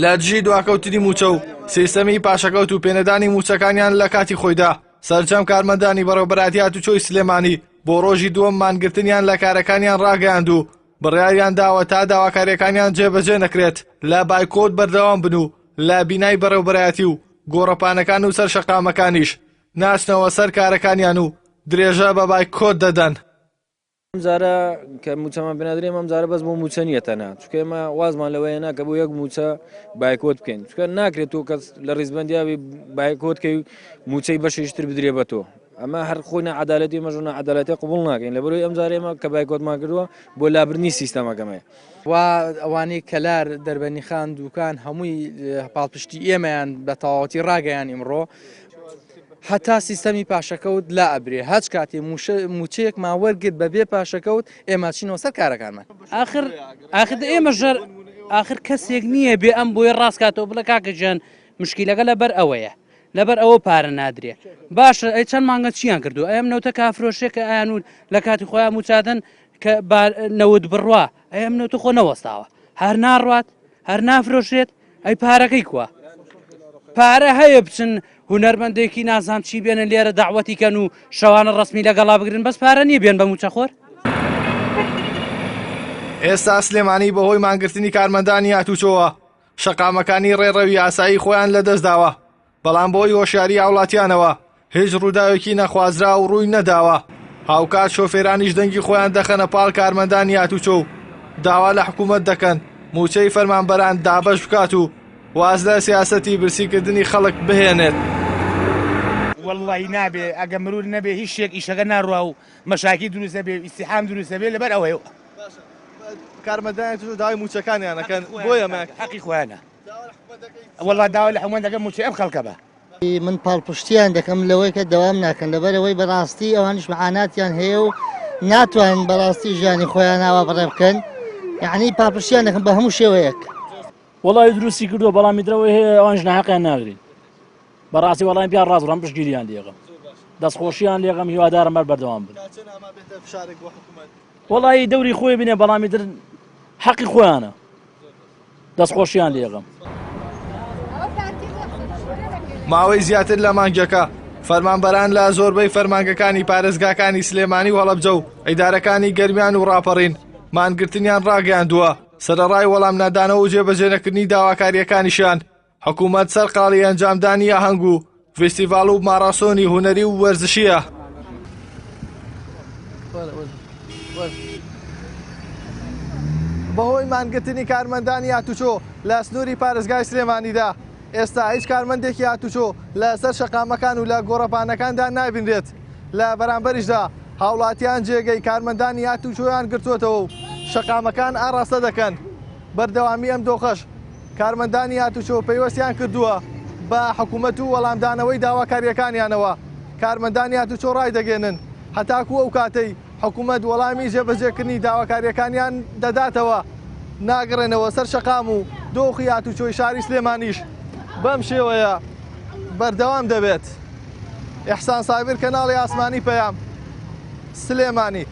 لە دژی دواکەوتنی مووچە و سیستەمی پاشەکەوت و پێنەدانی مووچەکانیان لە کاتی خۆیدا، سەرجەم کارمەندانی بەڕێوەبەرایەتی هاتوچۆی سلێمانی بۆ ڕۆژی دووەم مانگرتنیان لە کارەکانیان ڕاگەیاند و بڕیاریان داوە تا داواکارییەکانیان جێبەجێ نەکرێت لە بایکۆت بەردەوام بن و لە بینای بەڕێوەبەرایەتی و گۆڕەپانەکان و سەر شەقامەکانیش ناچنەوە سەر کارەکانیان و درێژە بە بایکۆت دەدەن. ئەم جارە کە مووچەمان پێنادرێ ئەم جارە بەس بۆ مووچە نییە تەنها چونکە ئێمە وازمان لەوە هێنا کە بۆ یەک مووچە بایکۆت بکەین چونکە ناکرێت تۆ کەس لە ڕیزبەندیاوی بایکۆت کەی و مووچەی بەشێکی تر بدرێ بە تۆ ئەمە هەر خۆی نەعەدالەتی ئێمەش و نەعەدالەتی قبوڵ ناکەین لەبەرئەوەی ئەم جارە ئێمە کە بایکۆتمان کردووە بۆ لابردنی سیستەمەکەمەیە. و ئەوانەی کەلار، دەربەندیخان، دوکان هەمووی پاڵپشتی ئێمەیان بە تەواوەتی ڕاگەیان ئیمڕۆ هەتا سیستەمی پاشەکەوت لا ئەبرێ هەچ کاتێ موچەیەکمان وەرگرت بە بێ پاشەکەوت ئێمە چینەوە سەر کارەکانمان. ئاخر ئاخر ئێمە ژەر ئاخر کەسێک نییە بێ ئەم بۆیە ڕاست کاتەوە بڵێ کاکە گیان مشکیلەکە لەبەر ئەوەیە لەبەر ئەوە پارە نادرێ باشە ئەی چەند مانگە چیان کردو ئەم نەوتە کافرۆشێ کە ئەیان و لە کاتی خۆیان موچادەن کە نەوت بڕوا ئەی ئەم نەوتە خۆ نەوەستاوە هەر ناڕوات هەر نافرۆشێت ئەی پارەکەی کوا پارە هەیە بچن هونەرمەندێکی نازام چی بێنن لێرە داوەتی کەن و شەوانە ڕسمی لەگەڵا بگرن بەس پارە نییە بێن بە موچەخۆر. ئێستا سلێمانی بەهۆی مانگرتنی کارمەندانی هاتوچۆوە شەقامەکانی ڕێڕەوی ئاسایی خۆیان لەدەستداوە بەڵام بەهۆی هۆشیاری هاوڵاتیانەوە هیچ ڕووداوێکی نەخوازراو ڕووی نەداوە، هاوکات شۆفێرانیش دەنگی خۆیان دەخەنە پاڵ کارمەندانی هاتوچۆ و داوا لە حکوومەت دەکەن مووچەی فەرمانبەران دابەش بکات و واز لە سیاسەتی برسیکردنی خەڵک بهێنێت. وەڵڵاهی نابێ ئەگە مرور نەبێ هیچ شتێک ئیشەکە ناڕوا و مەشاکیل دروست ئەبێ و ئیزدیحام دروست ئەبێ لەبەر ئەوەیە. کارمەندانی هاتوچۆ داوای مووچەکانیان ئەکەن بۆیە حەقی خۆیانە. وەڵا داوا لە حکومەت دەکەم مووچەی ئەم خەڵکە بە. من پاڵپشتیان دەکەم لەوەی کە دەوام ناکەن لەبەرەوەی بەڕاستی ئەوانیش معاناتیان هەیە و ناتوانن بەڕاستی ژیانی خۆیان ئاوا بەڕێ بکەن یعنی پاڵپشتیان دەکەم بە هەموو شێوەیەک. وەڵی دروستی کردووە بەڵام میدرەوەی هەیە ئەوانش ناحەقیان ناگرین بەڕاستی وەڵام پیان ڕاست ڕم پشگیریان لێغم دەستخۆشیان لێغم هیوادارم هەر بەردەوام بن وەڵی دەوری خۆی بینێ بەڵامی در حەقی خۆیانە دەستخۆشیان لێغم. ماوەی زیاتر لە مانگێکە فەرمانبەران لە زۆربەی فەرمانگەکانی پارێزگاکانی سلێمانی و هەڵەبجە و ئیدارەکانی گەرمیان و ڕاپەڕین مانگرتنیان ڕاگەیاندووە سەرەڕای وەڵام نادانەوە و جێبەجێنەکردنی داواکارییەکانیشیان حکوومەت سەرقاڵی ئەنجامدانی ئاهەنگ و فیستیڤاڵ و ماڕاسۆنی هونەری و وەرزشییە. بەهۆی مانگرتنی کارمەندانی هاتوچۆ لە سنووری پارێزگای سلێمانیدا، ئێستا هیچ کارمەندێکی هاتوچۆ لەسەر شەقامەکان و لە گۆڕەپانەکاندا نابینرێت، لە بەرامبەریشدا هاوڵاتیان جێگەی کارمەندانی هاتوچۆیان گرتووەتەوە و شەقامەکان ئاڕاستە دەکەن. بەردەوامی ئەم دۆخەش کارمەندانی هاتوچۆ پەیوەستیان کردووە بە حکومەت و وەڵامدانەوەی داواکارییەکانیانەوە، کارمەندانی هاتوچۆ ڕایدەگەیەنن، هەتاکو ئەو کاتەی حکومەت وەڵامی جێبەجێکردنی داواکارییەکانیان دەداتەوە ناگەڕێنەوە سەر شەقام و دۆخی هاتوچۆی شاری سلێمانیش بەم شێوەیە بەردەوام دەبێت. ئیحسان سابیر، کەناڵی ئاسمانی پەیام، سلێمانی.